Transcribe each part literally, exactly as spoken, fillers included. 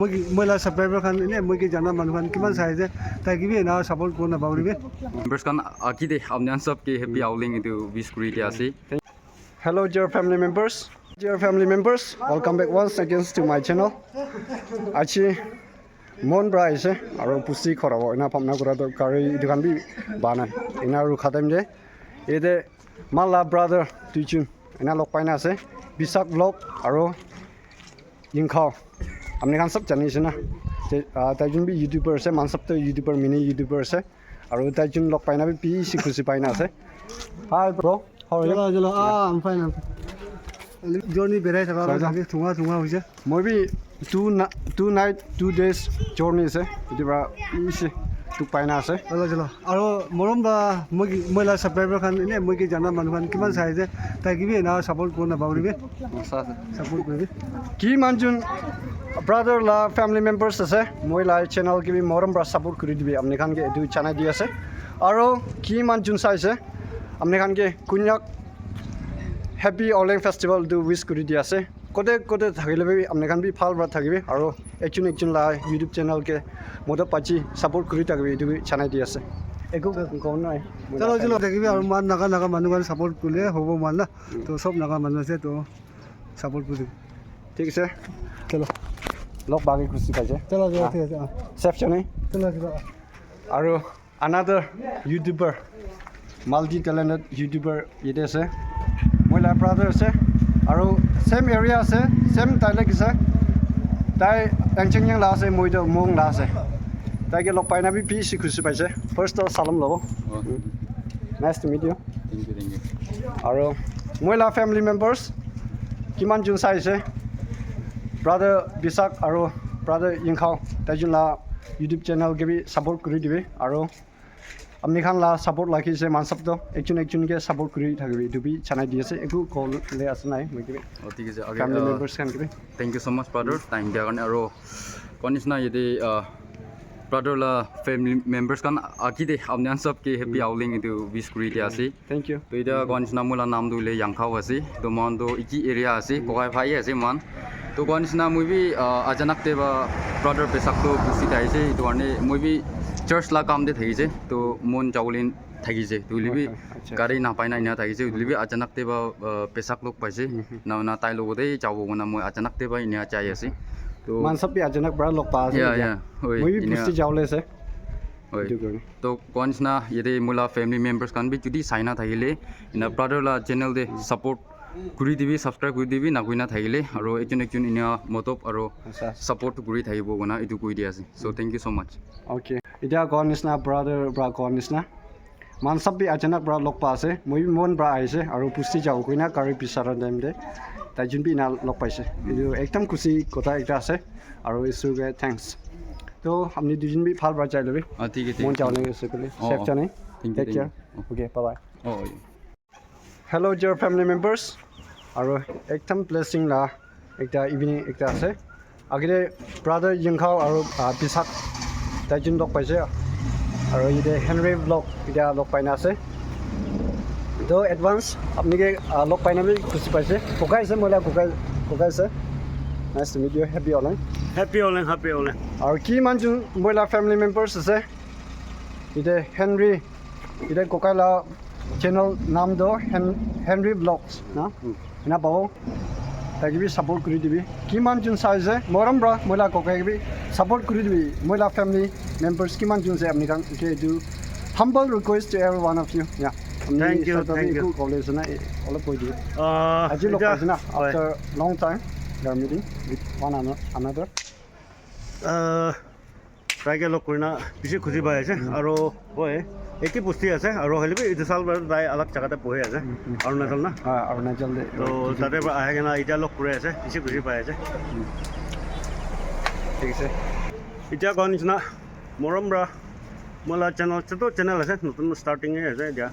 Moi ki-, moi la subscriber khan, ene moi ki jana manu khan kiman sai ase, tai ki bi ena support kurina pabole bi. Members khan, aki de apni khan sab ke happy Aoleang etu wish kuri dia ase. Hello, dear family members. Dear family members, welcome back once again to my channel. Achi mon bra ase, aro pusi khora bo, ena pamna kura to kari etu khan bi bana. Ena ru khatam de. Ede mala brother tuichun. Ena lok paina ase. Bisak vlog, aro Yingkhao. Apni khan sab jani ase na. Te, ah, tai jun bi YouTuber ase, man sab to YouTuber, mini YouTuber ase. Aru tai jun log paina bi bishi khushi paina ase. Hi bro, how are you? Hello, hello. Ah, I'm fine, I'm fine. Journey berai thaka, thunga, thunga hoise. Moi bi two na-, two night, two days journey ase. Etu pra bishi dukh paina ase. Hello, hello. Aro morom ba moi ki, moi la subscriber khan, ene moi ki jana manu khan kiman sai ase, tai ki bi ena support kurina pabole bi. Support kuri bi. Kiman jun brother la family members ase, moi la channel ki bi morom pra support kuri dibi, apni khan ke etu janai di ase. Aro kiman jun sai ase, apni khan ke Konyak Happy Aoleang Festival tu wish kuri di ase. Kote kote thakile bi apni khan bi bhal pra thakibi, aro ekjun ekjun la YouTube channel ke modot pachi support kuri thakibi, etu bi janai di ase. Eku kobo nai. Chalo, chalo, thakibi, aro man Naga, Naga manu khan support kurle hobo man na. To sob Naga manu ase, to support kuri. Thik ase. Chalo. Log bagi khushi paise. Chalo, chalo, thik ase, ah. Safe journey. Chalo, chalo. Aro another YouTuber, multi talented YouTuber yate ase. Moi la brother ase. Aro same area ase, same dialect ase. Tai Tangchengyang la ase, moi to Mong la ase. Tai ke log paina bi bishi khushi paise. First to salam lobo. Oh. Nice to meet you. Thank you, thank you. Aro moi la family members kiman jun sai ase. Brother Bisak aro brother Yingkhao. Tai jun la YouTube channel ke bi support kuri dibi. Aro apni khan la support lagi ase, man sab to ekjun ekjun ke support kuri thakibi, etu bi janai di ase, eku kobo le ase nai, moi ke bi. Oh, thik ase. Age, family uh, members khan ke bi. Thank you so much, brother. Time dia karne aro konisna yate, uh, brother la family members khan aki de apni khan sab ke happy Aoleang etu wish kuri dia ase. Thank you. To etiya koa nishina moi la naam tu hoile Yangkhao ase. To moikhan tu eki area ase, kokai bhai ase moikhan. To koa nishina moi bi, ah, achanak te ba brother Pesak tu gusi thakise, etu karne moi bi church la kam te thakise. To mon jabole thakise. To hoile bi, acha, acha, gari napai na ena thakise. Hoile bi achanak te ba, ah, Pesak log paise. Mhm. Na, na tai logote jabo koina moi achanak te ba ena jai ase. To moikhan sab bi achanak para log pa ase. Yeah, yeah. Oi, moi bi ena gusi jabole ase. Oi. Etu karne. To koa nishina yate moi la family members khan bi jodi sai na thakile, ena brother la channel te support kuri dibi, subscribe kuri dibi, na koi na thakile, aro ekjun ekjun ena motob aro, acha, support kuri thakibo koina etu koi di ase. So thank you so much. Okay. Etiya koa nishina brother pra koa nishina. Moikhan sab bi achanak pra log pa ase. Moi bi mon pra ahise aro pusti jabo koina gari bisara time te. Tai jun bi ena log paise. Etu ekdam khushi kotha ekta ase. Aro Isu ke thanks. To apni duijun bi bhal pra jai lobi. Ah, thik ase, thik ase. Mon jabo nai ase koile. Oh, safe journey. Thank you, thank you. Take care. Oh. Okay, bye bye. Oh, yeah. Hello, dear family members. Aro ekdam blessing la ekta evening ekta ase. Agite brother Yingkhao aro, ah, Bisak tai jun log paise. Aro yate Henry vlog etiya log paina ase. To advance apni ke, ah, log paina bi khushi paise. Kokai ase, moi la kokai, kokai ase. Nice to meet you. Happy Aoleang. Happy Aoleang, happy Aoleang. Aro kiman jun moi la family members ase. Ite Henry, ite kokai la channel naam to Hen-, Henry Vlogs na. Hmm. Ena pabo. Tai ke bi support kuri dibi. Kiman jun sai ase, morom pra, moi la kokai ke bi support kuri dibi. Moi la family members kiman jun ase apni khan ke etu humble request to every one of you. Yeah. Thank you, thank you. Eku kole ase na, eh, olop koi dibi. Ah, aji log paise na, hoi. After long time, we are meeting with one ano-, another. Ah, tai ke log kurina bishi khushi pai ase. Aro hoi, eke bosti ase, aro hoile bi etu saal para tai alag jaga te bohi ase. Arunachal na? Ah, Arunachal te. To tate para ahi kena etiya log kuri ase, bishi khushi pai ase. Thik ase. Etiya koa nishina, morom para, moi la channel, choto channel ase, notun starting he ase etiya.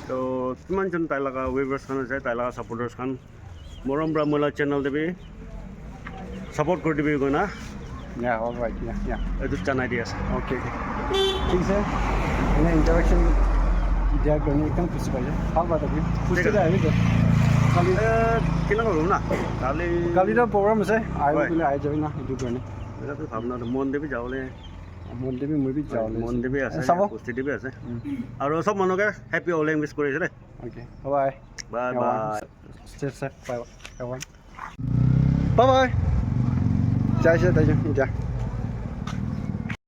To kiman jon tai laga viewers khan ase, tai laga supporters khan, morom para moi la channel te bi support kuri dibi koina. Yeah, all right, yeah, yeah. Etu janai di ase. Okay, okay. Thik ase. Ene interaction dia karne ekdam khushi paise. Bhal pa thakibi. Khushi te ahibi to. Kali, eh, kina korom na? Kali, kali to program ase. Ahibi, hoi, koile ahi jabi na, etu karne. Etu bhabna tu mon te bi jabole, Mon te bi moi bi jabo le. Mon te bi ase, Sabo? Bosti te bi ase. Mm. Aru sob manu ke happy Holi wish kuri ase de. Okay. Bye bye. Bye Yeah, bye. Stay safe. Bye bye. Bye bye. Jai se, jai se.